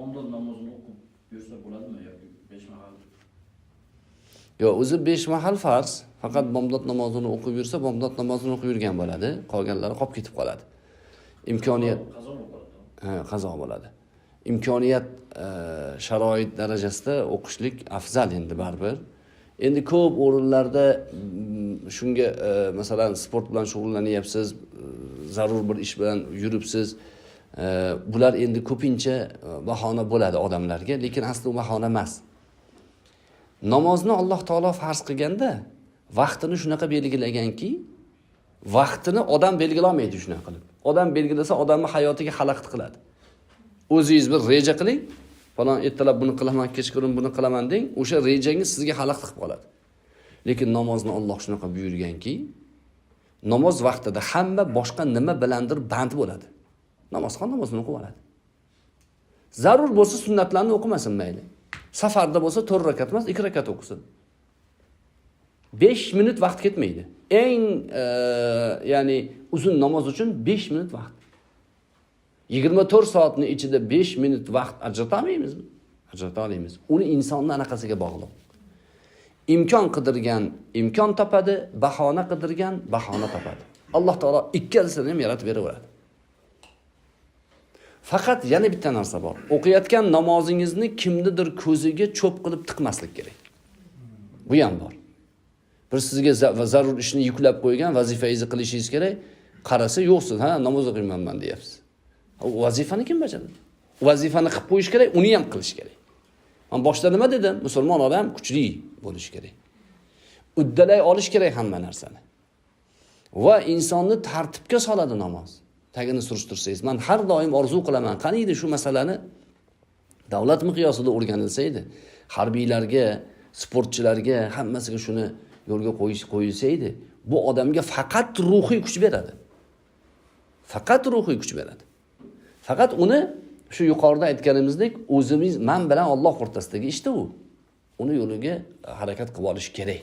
Bomdod namozini o'qib yursa bo'ladimi yoki 5 mahal? Yo'q, o'zi 5 mahal farz. Faqat bomdod namozini o'qib yursa, bomdod namozini o'qib yurgan bo'ladi. Qolganlari qolib ketib qoladi. Imkoniyat qazo bo'ladi. Ha, qazo bo'ladi. Imkoniyat, sharoit darajasida o'qishlik afzal endi baribir. Endi ko'p o'rinlarda shunga, masalan, sport bilan shug'ullanyapsiz, zarur bir ish bilan yuribsiz. Bular endi ko'pincha bahona bo'ladi odamlarga, lekin asli u bahona emas. Namozni Alloh taolo farz qilganda vaqtini shunaqa belgilaganki, vaqtini odam belgilolmaydi shunaqa qilib. Odam belgilasa odamning hayotiga xalaqit qiladi. O'zingiz bir reja qiling, falon ertalab buni qilaman, kechqurun buni qilaman deng, o'sha rejangiz sizga xalaqit qilib qoladi. Lekin namozni Alloh shunaqa buyurganki, namoz vaqtida hamma boshqa nima bilandir band bo'ladi. Namozxon namozini o'qib oladi. Zarur bo'lsa sunnatlarni o'qimasin mayli. Safarda bo'lsa 4 rakat emas, 2 rakat o'qisin. 5 minut vaqt ketmaydi. Eng ya'ni uzun namoz uchun 5 minut vaqt. 24 soatning ichida 5 minut vaqt ajrata olmaymizmi? Ajrata olamiz. Uni insonning anaqasiga bog'liq. Imkon qidirgan imkon topadi, bahona qidirgan bahona topadi. Alloh taolo ikkalasini ham yaratib beraveradi. Faqat yana bitta narsa bor. O'qiyotgan namozingizni kimnidir ko'ziga cho'p qilib tiqmaslik kerak. Bu ham bor. Bir sizga zarur ishni yuklab qo'ygan, vazifangizni qilishingiz kerak. Qarasa yo'qsiz, ha, namoz o'qiyman men deyapsiz. U vazifani kim bajaradi? U vazifani qilib qo'yish kerak, uni ham qilish kerak. Men boshda nima dedim? Musulmon odam kuchli bo'lishi kerak. Uddalay olish kerak hamma narsani. Va insonni tartibga soladi namoz. Tagini surishtirsangiz, men har doim orzu qilaman, qani edi shu masalani davlat miqyosida o'rganilsa edi. Harbiylarga, sportchilarga hammasiga shuni yo'lga qo'yilsa edi. Bu odamga faqat ruhiy kuch beradi. Faqat ruhiy kuch beradi. Faqat uni shu yuqorida aytganimizdek, o'zimiz, men bilan Alloh o'rtasidagi ishda u. Uni yo'liga harakat qilib olish kerak.